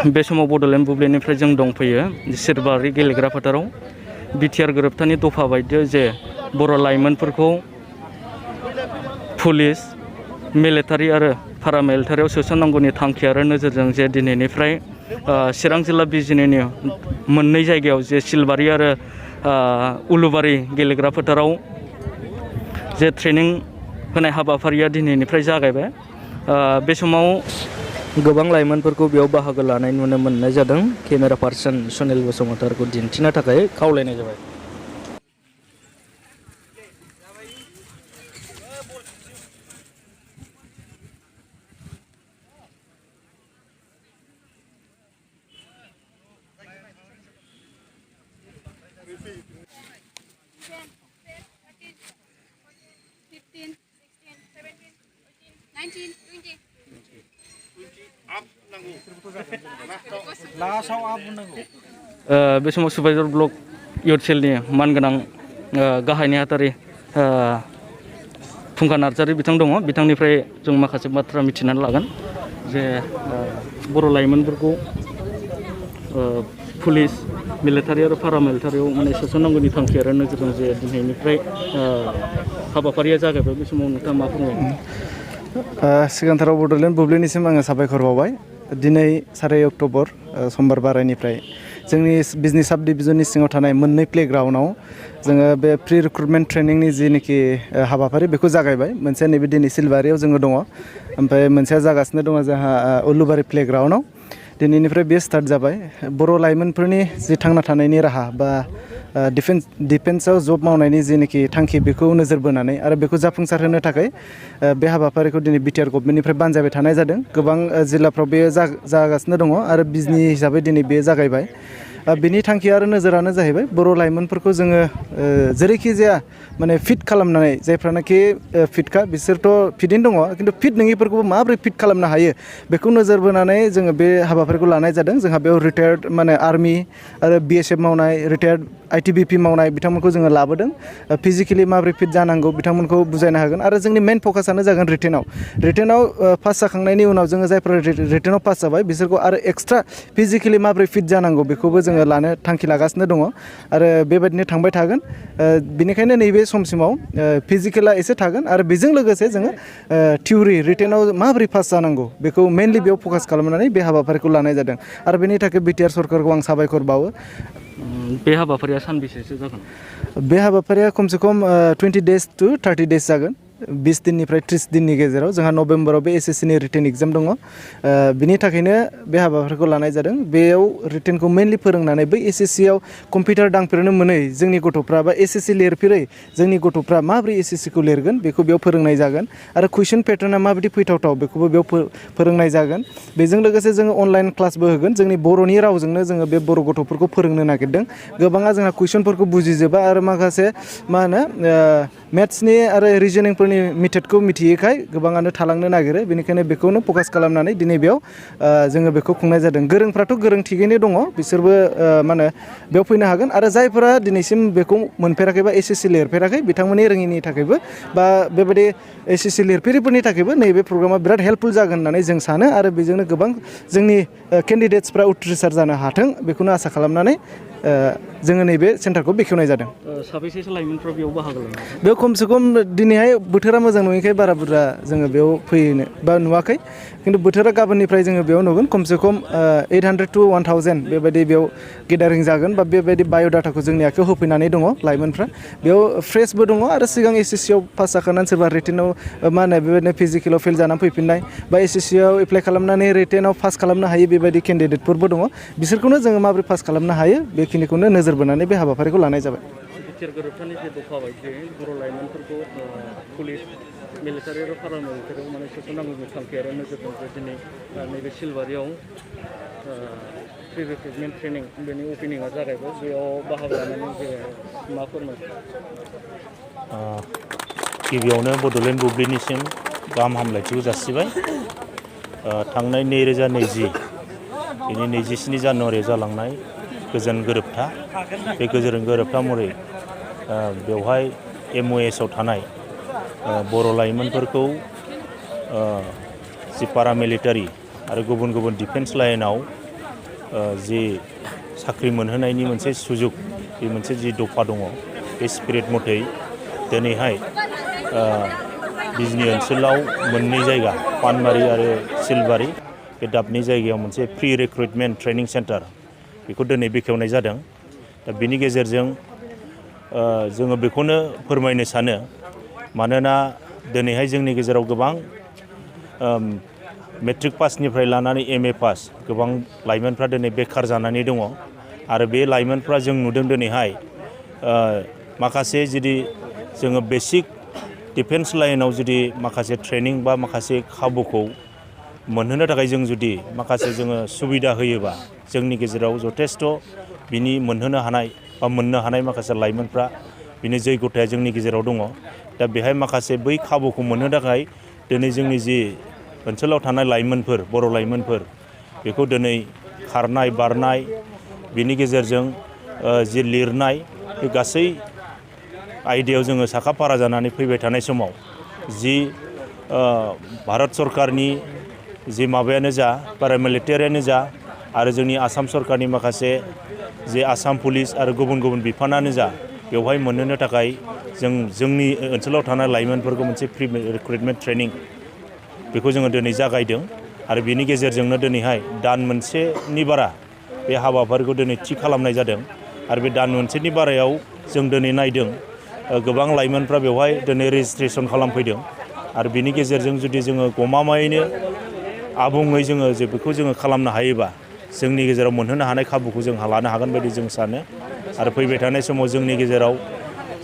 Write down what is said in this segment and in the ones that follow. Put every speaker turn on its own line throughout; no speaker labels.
बे समाव बड'लेण्ड बुब्लिनिफ्राय जों दंफैयो सिरबारि गेलेग्रा फोथाराव बिटिआर गोरोबथानि दफा बायदियै जे बर' लाइमोनफोरखौ पुलिस मिलिटारि आरो पारामिलिटारियाव सोसननांगौनि थांखि आरो नोजोरजों जे दिनैनिफ्राय चिरां जिल्ला बिजिनिनि मोननै जायगायाव जे सिलबारि आरो उलुबारि गेलेग्रा फोथाराव जे ट्रेनिं होनाय हाबाफारिया दिनैनिफ्राय जागायबाय। बे समाव गोबां लाइमोनफोरखौ बेयाव बाहागो लानाय नुनो मोननाय जादों। केमेरा पार्सन सुनिल बसुमतारीखौ दिन्थिनो थाखाय खावलायनाय जाबाय। बे समाव सुबाइजार ब्लक इउथ सेलनि मानगोनां गाहाय नेहाथारि फुंखा नार्जारी बिथां दङ। बिथांनिफ्राय जों माखासे बाथ्रा मिथिनानै लागोन जे बर' लाइमोनफोरखौ पुलिस मिलिटारि आरो पारामिलिटारियाव माने सोसननांगौनि थांखि आरो नोजोरजों जे दिनैनिफ्राय हाबाफारिया जागायबाय। बे समाव नोंथाङा मा फोरमायगोन?
सिगांथाराव बड'लेण्ड बुब्लिनिसिम आङो साबायखर बावबाय। दिनै 4 अक्ट'बर समबार बारायनिफ्राय जोंनि बिजनि साब डिभिजननि सिङाव थानाय मोननै प्लेग्राउन्डआव जोङो बे प्रि रिक्रुटमेन्ट ट्रेनिंनि जिनिखि हाबाफारि बेखौ जागायबाय। मोनसे नैबे दिनै सिलबारियाव जोङो दङ, ओमफ्राय मोनसेया जागासिनो दङ जोंहा उलुबारि प्लेग्राउन्डआव। दिनैनिफ्राय बे स्टार्ट जाबाय। बर' लाइमोनफोरनि जि थांना थानायनि राहा बा डिफेन्सआव जब मावनायनि जेनोखि थांखि बेखौ नोजोर बोनानै आरो बेखौ जाफुंसार होनो थाखाय बे हाबाफारिखौ दिनै बिटिआर गभर्नमेन्टनिफ्राय बानजायबाय थानाय जादों। गोबां जिल्लाफ्राव बे जागासिनो दङ आरो बिजनि हिसाबै दिनै बे जागायबाय। बिनि थांखि आरो नोजोरानो जाहैबाय बर' लाइमोनफोरखौ जोङो जेरैखि जाया माने फिट खालामनानै, जायफ्रानाखि फिटखा बिसोरथ' फिटैनो दङ, खिन्थु फिट नङिफोरखौबो माबोरै फिट खालामनो हायो बेखौ नोजोर बोनानै जोङो बे हाबाफारिखौ लानाय जादों। जोंहा बेयाव रिटायार्ड माने आर्मि आरो बिएसएफ मावनाय, रिटायार्ड आइटिबिपि मावनाय बिथांमोनखौ जोङो लाबोदों। फिजिकेलि माबोरै फिट जानांगौ बिथांमोनखौ बुजायनो हागोन आरो जोंनि मेन फकासानो जागोन रिटेनाव पास जाखांनायनि उनाव जोङो जायफोरा रिटेनाव पास जाबाय बिसोरखौ आरो एक्सट्रा फिजिकेलि माबोरै फिट जानांगौ बेखौबो जोङो लानो थांखि लागासिनो दङ आरो बेबायदिनो थांबाय थागोन। बेनिखायनो नैबे समसिमाव फिजिकेला एसे थागोन आरो बेजों लोगोसे जोङो थिउरि रिटेनाव माबोरै पास जानांगौ बेखौ मेनलि बेयाव फकास खालामनानै बे हाबाफारिखौ लानाय जादों आरो बेनि थाखाय बिटिआर सरकारखौ आं साबायखर बावो।
बे हाबाफारिया सानबेसेसो जागोन?
बे हाबाफारिया खमसे खम 20 days to 30 days जागोन। 20 दिननिफ्राय 30 दिननि गेजेराव जोंहा नभेम्बराव बे एसएससिनि रिटेन एग्जाम दङ। बिनि थाखायनो बे हाबाफारिखौ लानाय जादों। बेयाव रिटेनखौ मेनलि फोरोंनानै बै एसएससियाव कम्पिउटार दांफेरनो मोनै जोंनि गथ'फ्रा बा एसएससि लिरफेरै जोंनि गथ'फ्रा माबोरै एसएससिखौ लिरगोन बेखौ बेयाव फोरोंनाय जागोन आरो कुइसन पेटार्ना माबायदि फैथावथाव बेखौबो बेयाव फोरोंनाय जागोन। बेजों लोगोसे जोङो अनलाइन क्लासबो होगोन। जोंनि बर'नि रावजोंनो जोङो बे बर' गथ'फोरखौ फोरोंनो नागिरदों। गोबाङा जोंहा कुइसनफोरखौ बुजिजोबा आरो माखासे मा होनो मेथ्सनि आरो रिजनिंफोरनि मेथडखौ मिथियैखाय गोबाङानो थालांनो नागिरो। बेनिखायनो बेखौनो फकास खालामनानै दिनै बेयाव जोङो बेखौ खुंनाय जादों। गोरोंफ्राथ' गोरों थिगैनो दङ, बिसोरबो मा होनो बेयाव फैनो हागोन आरो जायफोरा दिनैसिम बेखौ मोनफेराखै बा एसएससि लिरफेराखै बिथांमोननि रोङिनि थाखायबो बा बेबायदि एसएससि लिरफेरिफोरनि थाखायबो नैबे प्रग्रामा बिराद हेल्पफुल जागोन होननानै जों सानो आरो बेजोंनो गोबां जोंनि केन्डिडेट्सफ्रा उथ्रिसार जानो हाथों बेखौनो आसा खालामनानै जोङो नैबे सेन्टारखौ बेखेवनाय जादों।
साबेसेसो लाइमोनफ्रा बेयाव बाहागो लादों?
बेयाव खमसे खम दिनैहाय बोथोरा मोजां नङैखाय बारा बुरजा जोङो बेयाव फैनो बा नुवाखै, खिन्थु बोथोरा गाबोननिफ्राय जोङो बेयाव नुगोन। खमसे खम 800 to 1000 बेबायदि बेयाव गेदारिं जागोन बा बेबायदि बाय'डाटाखौ जोंनि आखायाव होफैनानै दङ लाइमोनफ्रा। बेयाव फ्रेसबो दङ आरो सिगां एसएससियाव पास जाखानानै सोरबा रिटेनाव मा होनो बेबायदिनो फिजिकेलाव फेल जानानै फैफिननाय बा एसएससियाव एप्लाइ खालामनानै रिटेनाव पास खालामनो हायो बेबायदि केन्डिडेटफोरबो दङ। बिसोरखौनो जोङो माबोरै पास खालामनो हायो बेखिनिखौनो नोजोर बोनानै बे हाबाफारिखौ लानाय जाबाय।
बिटिआर गोरोबथानि जे दफा बायदियै बर' लाइमोनफोरखौ पुलिस मिलिटारि आरो पारामिलिटारियाव माने सोसननांगौनि थांखि आरो नोजोरजों जे दिनै नैबे सिलबारियाव प्रि रिक्रुटमेन्ट ट्रेनिं बेनि अपेनिंआ जागायबाय। बेयाव बाहागो लानानै जे मा फोरमायगोन?
गिबियावनो बड'लेण्ड बुब्लिनिसिम गाहाम हामलायथिखौ जासिबाय। थांनाय 2020 बेनि 27 जानुवारियाव जालांनाय गोजोन गोरोबथा, बे गोजोन गोरोबथा महरै बेवहाय MOS आव थानाय बर' लाइमोनफोरखौ जि पारामिलिटारि आरो गुबुन गुबुन डिफेन्स लाइनाव जि साख्रि मोनहोनायनि मोनसे सुजुग बे मोनसे जि दफा दङ बे स्पिरिट मथै दिनैहाय बिजनी ओनसोलाव मोननै जायगा पानबारि आरो सिलबारि बे दाबनै जायगायाव मोनसे प्रि रिक्रुटमेन्ट ट्रेनिं सेन्टार बेखौ दिनै बेखेवनाय जादों। दा बेनि गेजेरजों जोङो बेखौनो फोरमायनो सानो मानोना दिनैहाय जोंनि गेजेराव गोबां मेट्रिक पासनिफ्राय लानानै MA पास गोबां लाइमोनफ्रा दिनै बेखार जानानै दङ आरो बे लाइमोनफ्रा जों नुदों दिनैहाय माखासे जुदि जोङो बेसिक डिफेन्स लाइनाव जुदि माखासे ट्रेनिं बा माखासे खाबुखौ मोनहोनो थाखाय जों जुदि माखासे जोङो सुबिदा होयोबा जोंनि गेजेराव जथेस्थ' बिनि मोनहोनो हानाय बा मोननो हानाय माखासे लाइमोनफ्रा बिनि जैगथाया जोंनि गेजेराव दङ। दा बेहाय माखासे बै खाबुखौ मोननो थाखाय दिनै जोंनि जि ओनसोलाव थानाय लाइमोनफोर बर' लाइमोनफोर बेखौ दिनै खारनाय बारनाय बिनि गेजेरजों जि लिरनाय बे गासै आयदायाव जोङो साखाफारा जानानै फैबाय थानाय समाव जि भारत सरकारनि जि माबायानो जा पेरामिलिटारियानो जा आरो जोंनि आसाम सरकारनि माखासे जे आसाम पुलिस आरो गुबुन गुबुन बिफानानो जा बेवहाय मोननोनो थाखाय जोंनि ओनसोलाव थानाय लाइमोनफोरखौ मोनसे प्रि रिक्रुटमेन्ट ट्रेनिं बेखौ जोङो दिनै जागायदों आरो बिनि गेजेरजोंनो दिनैहाय दान मोनसेनि बारा बे हाबाफारिखौ दिनै थि खालामनाय जादों आरो बे दान मोनसेनि बारायाव जों दिनै नायदों गोबां लाइमोनफ्रा बेवहाय दिनै रेजिस्ट्रेसन खालामफैदों आरो बिनि गेजेरजों जुदि जोङो गमामायैनो आबुङै जोङो जे बेखौ जोङो खालामनो हायोबा जोंनि गेजेराव मोनहोनो हानाय खाबुखौ जों लानो हागोन बायदि जों सानो आरो फैबाय थानाय समाव जोंनि गेजेराव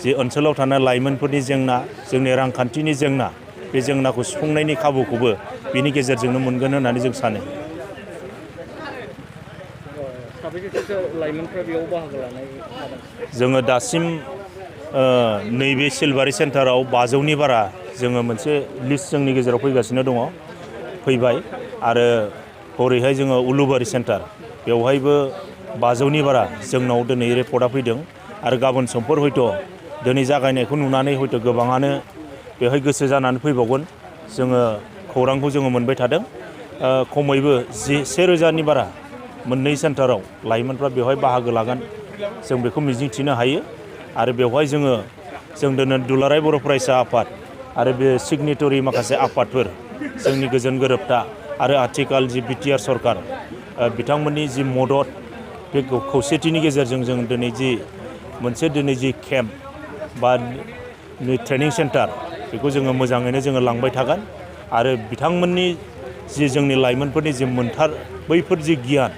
जि ओनसोलाव थानाय लाइमोनफोरनि जेंना जोंनि रांखान्थिनि जेंना बे जेंनाखौ सुफुंनायनि खाबुखौबो बिनि गेजेरजोंनो मोनगोन होननानै जों सानो। जोङो दासिम नैबे सिलबारि सेन्टाराव 500नि बारा जोङो मोनसे लिस्ट जोंनि गेजेराव फैगासिनो दङ फैबाय आरो हरैहाय जोङो उलुबारि सेन्टार बेवहायबो 500नि बारा जोंनाव दिनै रिपर्टआ फैदों आरो गाबोन समफोर हयथ' दिनै जागायनायखौ नुनानै हयथ' गोबाङानो बेवहाय गोसो जानानै फैबावगोन जोङो खौरांखौ जोङो मोनबाय थादों खमैबो 1000नि बारा मोननै सेन्टाराव लाइमोनफ्रा बेवहाय बाहागो लागोन जों बेखौ मिजिंथिनो हायो आरो बेवहाय जों दिनै दुलाराय बर' फरायसा आफाद आरो बे सिगनेटरि माखासे आफादफोर जोंनि गोजोन गोरोबथा आरो आथिखाल जि बिटिआर सरकार बिथांमोननि जि मदद बे खौसेथिनि गेजेरजों जों दिनै जि केम्प बा ट्रेनिं सेन्टार बेखौ जोङो मोजाङैनो जोङो लांबाय थागोन आरो बिथांमोननि जि जोंनि लाइमोनफोरनि जि मोनथार बैफोर जि गियान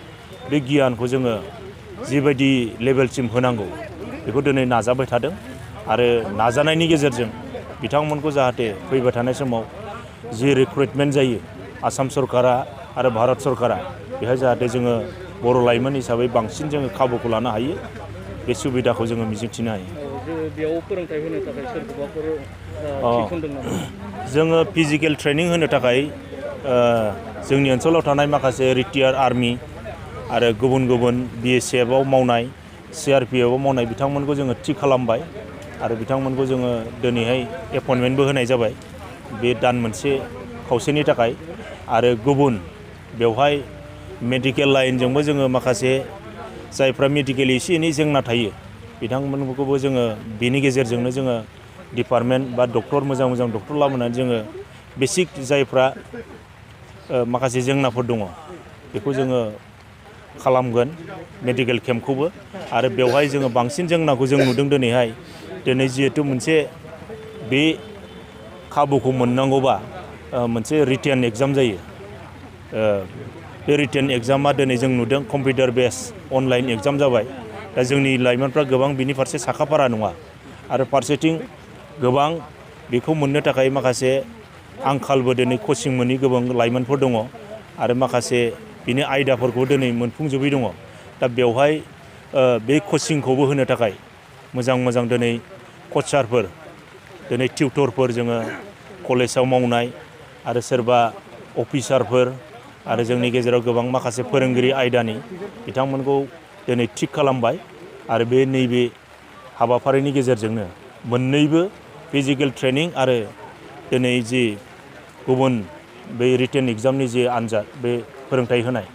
बे गियानखौ जोङो जिबायदि लेभेलसिम होनांगौ बेखौ दिनै नाजाबाय थादों आरो नाजानायनि गेजेरजों बिथांमोनखौ जाहाथे फैबाय थानाय समाव जि रिक्रुटमेन्ट जायो आसाम सरकारा आरो भारत सरकारा बेहाय जाहाथे जोङो बर' लाइमोन हिसाबै बांसिन जोङो खाबुखौ लानो हायो बे सुबिदाखौ जोङो मिजिंथिनो हायो।
बेयाव फोरोंथाय होनो थाखाय सोरखौबाफोर थिसनदों नामा?
जोङो फिजिकेल ट्रेनिं होनो थाखाय जोंनि ओनसोलाव थानाय माखासे रिटायार्ड आर्मि आरो गुबुन गुबुन BSFआव मावनाय CRPFआव मावनाय बिथांमोनखौ जोङो थि खालामबाय आरो बिथांमोनखौ जोङो दिनैहाय एपइन्टमेन्टबो होनाय जाबाय बे दान मोनसे खावसेनि थाखाय आरो गुबुन बेवहाय मेडिकेल लाइनजोंबो जोङो माखासे जायफ्रा मेडिकेलि एसे एनै जेंना थायो बिथांमोनखौबो जोङो बेनि गेजेरजोंनो जोङो डिपार्टमेन्ट बा डक्टर मोजां डक्टर लाबोनानै जोङो बेसिक जायफ्रा माखासे जेंनाफोर दङ बेखौ जोङो खालामगोन मेडिकेल केम्पखौबो आरो बेवहाय जोङो बांसिन जेंनाखौ जों नुदों दिनै जिहेथु मोनसे बे खाबुखौ मोननांगौबा मोनसे रिटेन एग्जाम जायो बे रिटेन एग्जामा दिनै जों नुदों कम्पिउटार बेस अनलाइन एग्जाम जाबाय दा जोंनि लाइमोनफ्रा गोबां बिनि फारसे साखाफारा नङा आरो फारसेथिं गोबां बेखौ मोननो थाखाय माखासे आंखालबो दिनै कचिं मोनि गोबां लाइमोनफोर दङ आरो माखासे बिनि आयदाफोरखौ दिनै मोनफुंजोबै दङ दा बेवहाय बे कचिंखौबो होनो थाखाय मोजां दिनै कचारफोर दिनै टिउटरफोर जोङो कलेजाव मावनाय आरो सोरबा अफिसारफोर आरो जोंनि गेजेराव गोबां माखासे फोरोंगिरि आयदानि बिथांमोनखौ दिनै थिग खालामबाय आरो बे नैबे हाबाफारिनि गेजेरजोंनो मोननैबो फिजिकेल ट्रेनिं आरो दिनै जि गुबुन बे रिटेन एग्जामनि जि आनजाद बे फोरोंथाय होनाय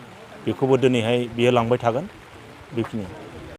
बेखौबो दिनैहाय बियो लांबाय थागोन बेखिनि